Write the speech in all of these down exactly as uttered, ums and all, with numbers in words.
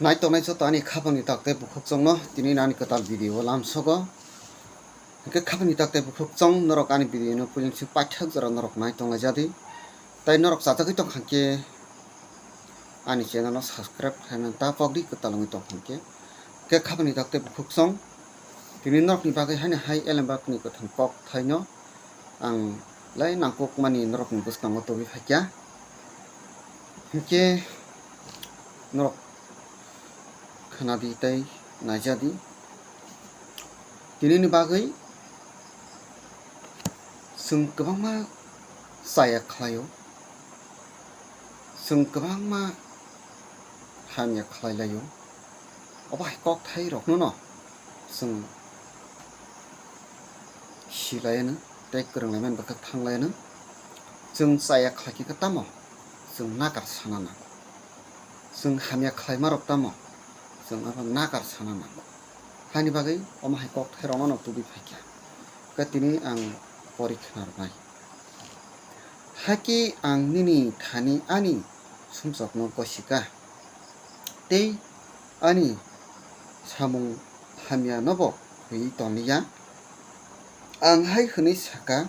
Nai tongnai joto ani khapangni tak tei bukhuk chongno tini ani kwtal video o lamsogo. Hwnkhe khapangni tak tei bukhuk chong norok ani video no puilingsi paithak jora norok nai tonglai jadi. Tai norok chajagwi tongkha khe ani channel no subscribe khlaina ta pokdi kwtal wngwi tongkha khe. Hwnkhe khapangni tak tei bukhuk chong tini norokni bagwi haino hai elembakni kwthang kok thaino ang lai nangkukmani norokni bwskango tubui phaikha. Hinkhe norok khnadi tei naijadi. Tinini bagwi chwng kwbangma chaya khlaio, chwng kwbangma hamya khlai laio. Obo hai kokthai rokno no chwng silaiano tei kwrwnglaimani bwkhak thanglaiano. Chwng chaya khlai khe tamo chwng nakar sana nango, chwng hamya khlaima rok tamo chwng abo nakar sana nango. Haini bagwi omo hai kokthai rokno no tubui phaikha. Khe tini ang pori khna rwnai. Hakhe ang nini thani ani sumsokno gosika, tei ani samung hamyanobo huiwi tonliya. Ang hai hwnwi saka,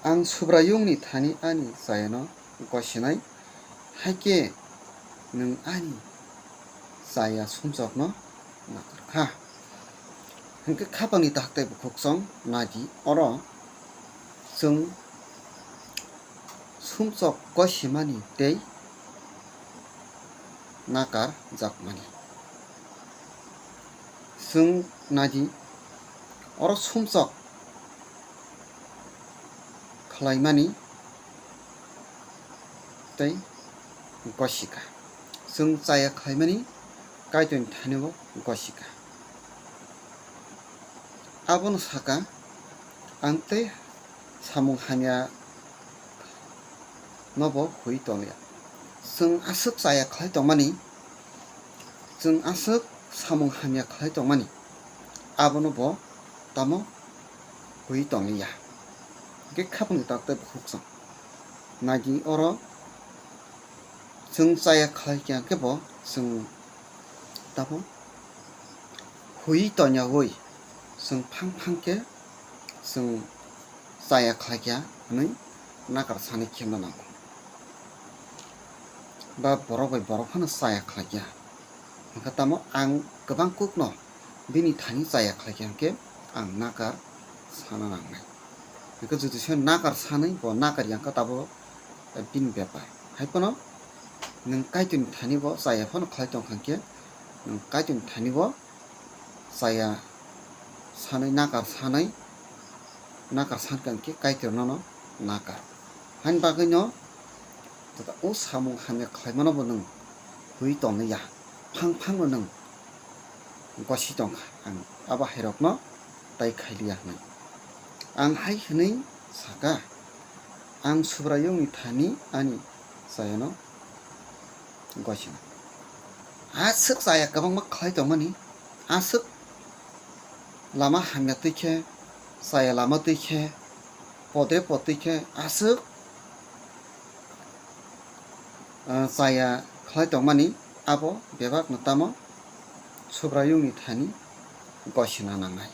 ang Subraiyungni thani ani chayano gosinai, hakhe nwng ani chaya sumsokno nakar kha. Hwnkhe khapangni tak tei bukhuk chong nadi, oro chwng sumsok gosimani tei nakar jakmani. Chwng nadi, oro sumsok khlaimani tei gosika. Chwng chaya khlaimani Kaitorni thani-o gosika. Abono saka, ang tei samung hamya nobo hui tongya. Chwng aswk chaya khlai tongmani, chwng aswk samung hamya khlai tongmani, abono bo tamo hui tongya. Hwnkhe khapangni tak tei bukhuk chwng nagi oro chwng chaya khlai khe bo chwng tamo hui tongyawi chwng phang phang khe chwng chaya khlai khe hwnwi nakar sani khe nango. Ba borok bai borok phano chaya khlai khe. Hwnkhe tamo ang kwbang kukno bini thani chaya khlai khe hwnkhe ang nakar sana nangnai. Hwnkhe jodi se nakar sanwi bo nakar yang kha tabo bini bepar. Hai phano nwng Kaitorni thani bo chaya phano khlai tong kha hwnkhe nwng Kaitorni thani bo chaya sanwi nakar sanwi nakar san kha hwnkhe Kaitor nono nakar. Haini bagwino o samung hamya khlaimano bo nwng hui tongya, phang phangno nwng gosi tongkha, ang abo hairokno tai khailiya hwnwi. Ang hai hwnwi saka, ang Subraiyungni thani ani chayano gosina. Aswk chaya kwbangma khlai tongmani, aswk lama hamya twi khe, chaya lama twi khe, podre pod twi khe, aswk ah, chaya khlai tongmani, abo bebakno tamo Subraiyungni thani gosina nangnai.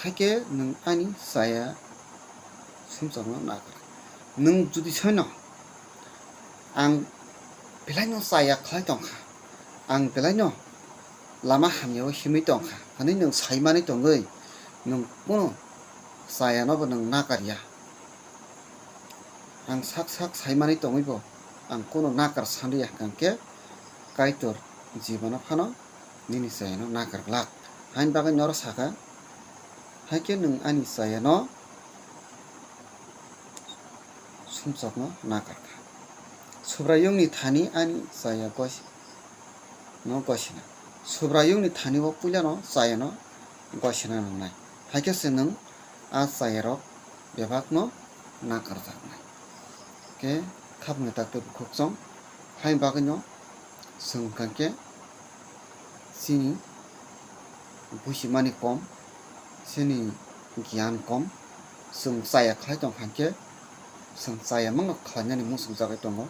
Hakhe nwng ani chaya sumsokno nakar. Nwng jodi soino, ang belaino chaya khlai tongkha, ang belaino lama hamyao himwi tongkha hwnwi nwng saimani tongwi, nwng kunu chayanobo nwng nakarya. Ang sak sak saimani tongwibo ang kunu nakar sanriya hwnkhe Kaitor jibono phano nini chayano nakar glak. Haini bagwi noro saka, hakhe nwng ani chayano sumsokno nakar kha. Subraiyungni thani ani chaya gosi no gosina. Subraiyungni thani o puilano chayano gosina nangnai. Hakhe se nwng a chayarok bebakno nakarjaknai. Khe khapangni tak tei bukhuk chong. Haini bagwino chwng hwnkha khe chini buchimani kom, chini giyan kom, chwng chaya khlai tong kha khe, chwng chaya mangno khlainani muchungjagwi tongo.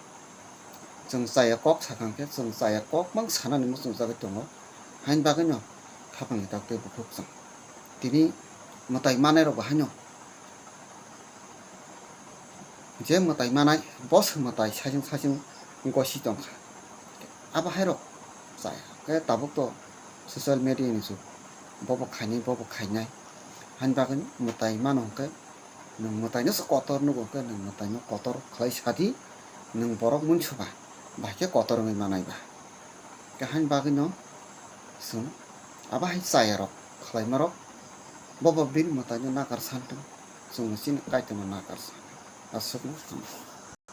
Chwng chaya kok sakha hwnkhe chwng chaya kok mang sanani muchungjagwi tongo. Haini bagwino khapangni dak tei bukhuk chwng tini mwtai manairokbo haino je mwtai manai bo se mwtai saichung saichung gosi tongkha. Abo hairok chaya khe tabuk to social media ni jug, bobo khainai bobo khainai. Haini bagwino mwtai mano hwnkhe nwng mwtaino se kotor nugo hwnkhe nwng mwtaino kotor khlai sadi, nwng borok munsuba bahai khe kotor wngwi manaiba. Khe haini bagwino chwng abo hai chayarok khlaimarok bobo bini mwtaino nakar santwng, chwngno chini Kaitorno nakar sa aswkno.